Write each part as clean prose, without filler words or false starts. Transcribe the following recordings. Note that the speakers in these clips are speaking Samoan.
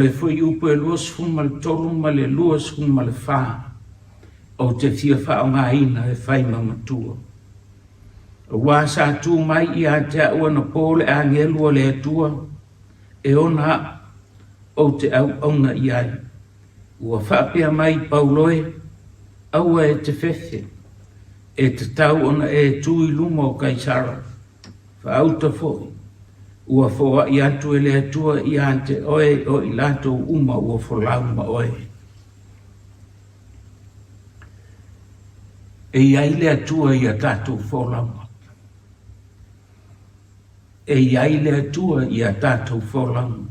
le fuaiupu e 23 ma le 24 ou te fia faaaogaina e fai ma matua. Aua sa tu mai ia te au anapo le agelu o le Atua e ona au, ou te auauna i ai. Ua faapea mai Paulo e, Aua e te fefe, e tatau ona e tu i luma o Kaisara. Faauta foi, ua foai atu e le Atua ia te oe o i latou uma ua folau ma oe. E i ai le Atua i a tatou folauga. E i ai le Atua i a tatou folauga.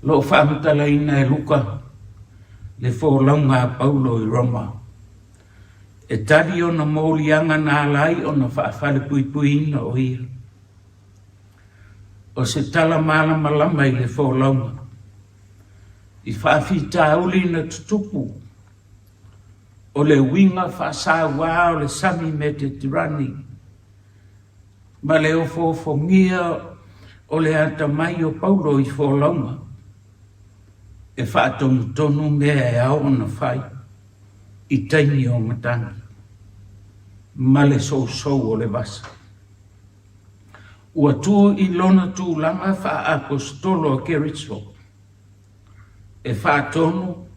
O lo o faamatalaina e Luka le folauga a Paulo i Roma. E tali ona moliaga na ala ai ona faafalepuipuiina o ia. O se tala malamalama i le folauga i faafitauli na tutupu, o le uiga faasauā o le sami Metetirani ma le ofoofogia o le atamai o Paulo i folauga e faatonutonu mea e ao ona fai i taimi o matagi ma le sousou o le vasa. Ua tu i lona tulaga faa-aposetolo a Keriso e faatonu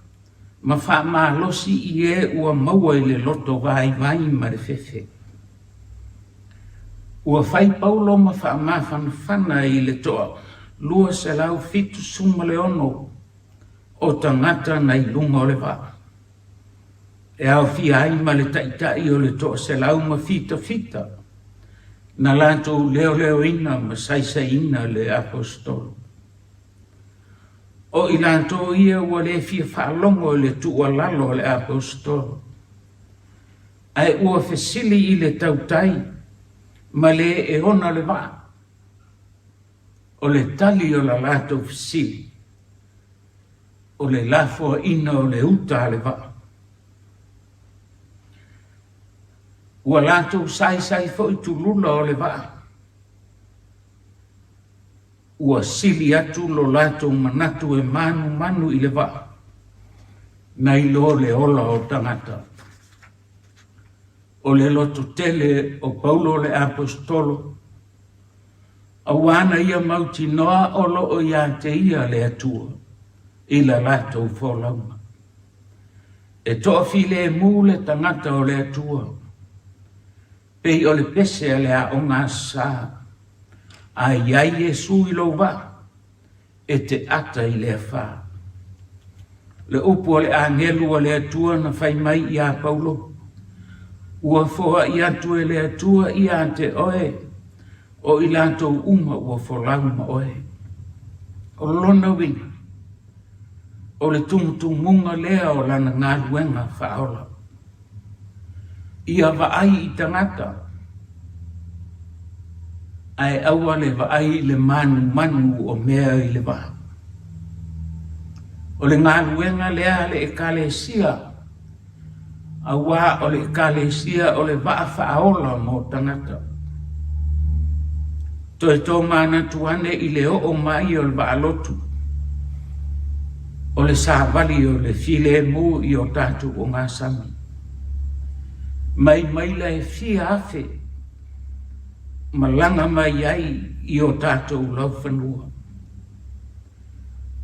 ma faamalosi i e ua maua i le loto vaivai ma le fefe. Ua fai Paulo ma faamafanafana i le toa 276 o tagata nai luga o le vaa, e aofia ai ma le taitai o le toa 177 na latou leoleoina ma saisaiina le aposetolo. O i latou ia ua le fia faalogo i le tuualalo a le aposetolo, ae ua fesili i le tautai ma le e ona le vaa. O le tali o la latou fesili, o le lafoaiina o le uta a le vaa. Ua latou saisai foi tulula o le vaa. Ua sili atu lo latou manatu e manumanu i le vaa, nai lo le ola o tagata. O le lototele o Paulo le Aposetolo, Auā na ia mautinoa o lo o iā te ia le Atua i la latou folauga. E toafilemu le tagata o le Atua, pei o le pese a le aoga sa, a i ai Iesu i lou vaa, e te ata i le afā. Le upu a le agelu a le Atua na fai mai iā Paulo, Ua foai atu e le Atua iā te oe, o i latou uma ua folau ma oe. O lona uiga, o le tumutumuga lea o lana galuega faaola. Ia vaai i tagata, ae aua le vaai i le manumanu o mea i le vaa. O le galuega lea a le Ekalesia, auā o le Ekalesia o le vaa faaola mo tagata. Toe tomanatu ane i le oo mai o le vaalotu, o le savali o le filemu i o tatou ogasami. Mai maila e fia afe malaga mai ai i o tatou laufanua.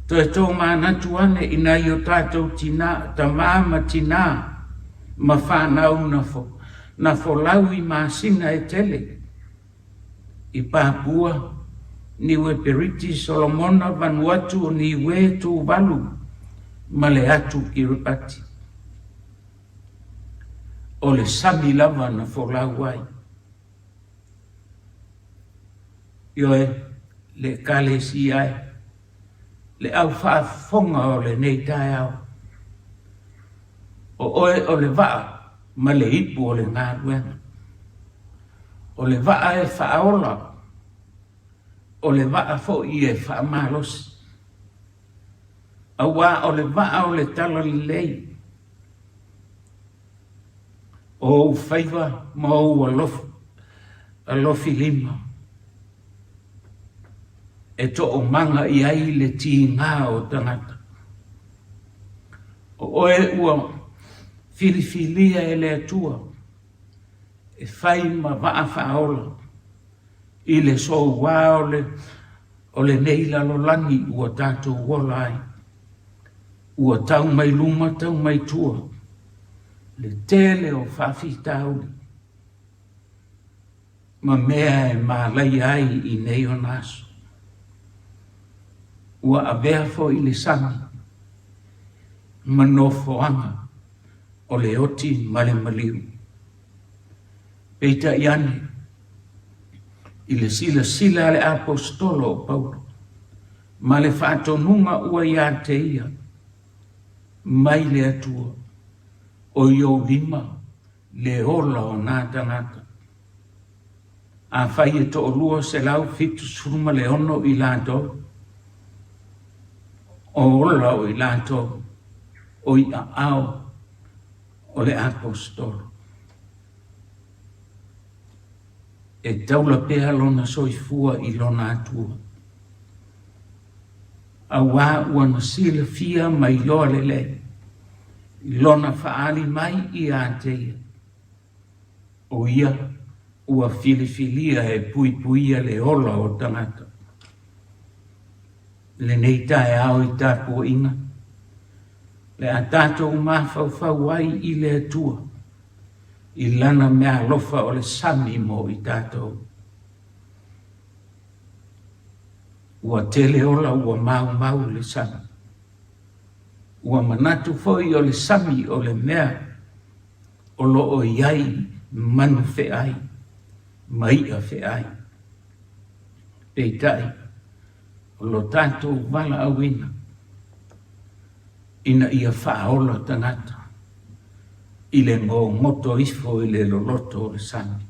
Toe tomanatu ane i nai o tatou tina, tama ma tinā ma fanau na folau i masina e tele. I Papua, Niue Periti, Solomona, Vanuatu, Niue, Tuvalu ma le atu Kiribati. O le sami lava na folau ai. Ioe, le Ekalesia e, le au faafofoga o lenei taeao. O oe o le vaa ma le ipu o le galuega. O le vaa e faaola, o le vaa foi e faamalosi. Auā o le vaa o le talalelei, o ou faiva ma ou alofilima. e toomaga i ai le tiga o tagata. O oe ua filifilia e le Atua e fai ma vaa faaola i le soua o le o lenei lalolagi ua tatou ola ai. Ua tau mai luma tau mai tua le tele o faafitauli ma mea e malaia ai i nei ona aso. Ua avea foi le sami ma nofoaga o le oti ma le maliu. Peitai ane, i le silasila a le Aposetolo o Paulo ma le faatonuga ua ia te ia mai le Atua, o i ou lima le ola o nā tagata. Afai e 276 i latou, o ola o i latou o i aao o le Aposetolo. E taula pea lona soifua i lona Atua, auā ua na silafia ma iloa lelei i lona faaali mai ia te ia, o ia ua filifilia e puipuia le ola o tagata. Lenei taeao i tapuaiga, le a tatou mafaufau ai i le Atua, i Lana meaalofa o le sami mo i tatou. Ua tele ola ua maumau le sami. Ua manatu foi o le sami o le mea o lo o i ai manu feai ma i'a feai. Peitai, o lo tatou valaauina ina ia faaola tagata i le gogoto ifo i le loloto o le sami.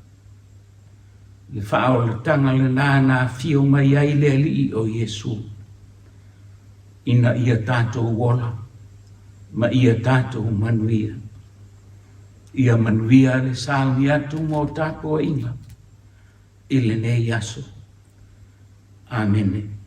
Le faaolataga lena na afio mai ai le Alii o Iesu, ina ia tatou ola ma ia tatou manuia. Ia manuia le sauni atu mo tapuaiga i lenei aso. Amene.